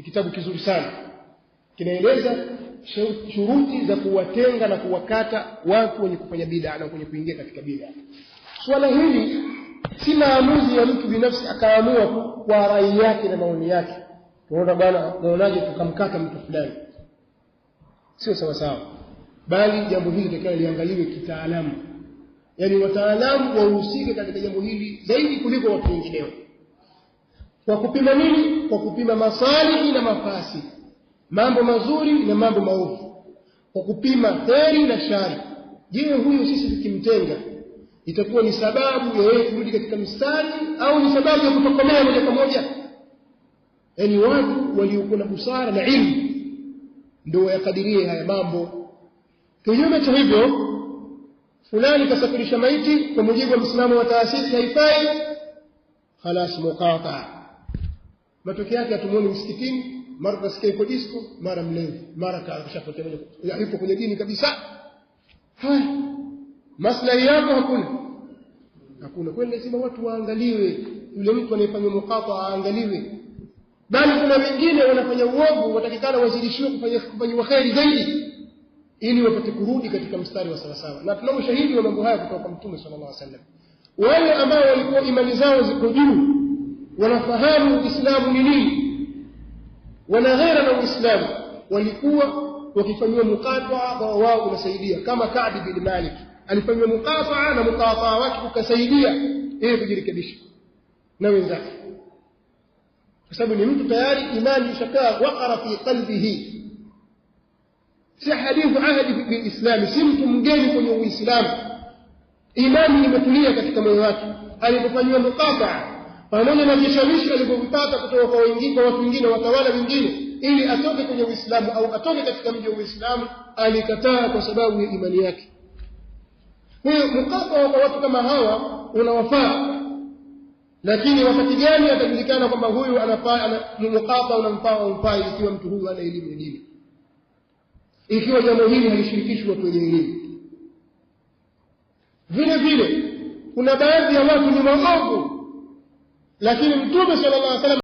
Ni kitabu kizuri sana, kinaeleza shuruti za kuwatenga na kuwakata watu wenye kufanya bid'a na wenye kuingia katika bid'a. Swala hili si maamuzi ya mtu binafsi akaamua tu kwa rai yake na maoni yake, tunaona bwana, naonaje tukamkata mtu fulani, sio sawa sawa, bali jambo hili takiwa liangaliwe kitaalamu, yaani wataalamu wahusike katika jambo hili zaidi kuliko watu wengineo. Kwa kupima nini? Kwa kupima masalihi na mafasi, mambo mazuri na mambo maovu, kwa kupima kheri na shari. Je, huyu sisi tukimtenga itakuwa ni sababu ya yeye kurudi katika mstari au ni sababu ya kutokomea moja kwa moja? Yaani watu waliokuwa na busara na ilmu ndio wayakadirie haya mambo. Kinyume cha hivyo, fulani kasafirisha maiti kwa mujibu wa msimamo wa taasisi haifai, khalas muqataa. Matokeo yake hatumuoni msikitini, mara tunasikia yuko disco, mara mlevi, mara kashapotea moja, yuko kwenye dini kabisa. Haya, maslahi yako hakuna, hakuna. Kwa hiyo lazima watu waangaliwe, yule mtu anayefanya muqataa aangaliwe, bali kuna wengine wanafanya uovu, watakikana wazidishiwe kufanyiwa kheri zaidi ili wapate kurudi katika mstari wa sawasawa. Na tuna ushahidi wa mambo haya kutoka kwa Mtume sallallahu alaihi wasallam. Wale ambao walikuwa imani zao ziko juu, wanafahamu Uislamu ni nini, wana ghera na Uislamu, walikuwa wakifanyiwa muqataa kwa wao unasaidia, kama Ka'b bin Malik alifanyiwa muqataa na muqataa wake ukasaidia yeye kujirekebisha na wenzake, kwa sababu ni mtu tayari imani ishakaa waqara fi qalbihi, si hadithu ahadi bilislami, si mtu mgeni kwenye Uislamu, imani imetulia katika moyo wake. Alipofanyiwa muqataa pamoja na vishawishi alivyovipata kutoka kwa wengine, kwa watu wengine, watawala wengine, ili atoke kwenye Uislamu au atoke katika mji wa Uislamu, alikataa kwa sababu ya imani yake. Kwa hiyo muqataa kwa watu kama hawa unawafaa, lakini wakati gani atajulikana kwamba huyu anafaa, muqataa unamfaa au mfai? Ikiwa mtu huyu ana elimu ya dini, ikiwa jambo hili halishirikishwi watu wenye elimu. Vile vile kuna baadhi ya watu ni waovu, lakini Mtume sallallahu alaihi wasallam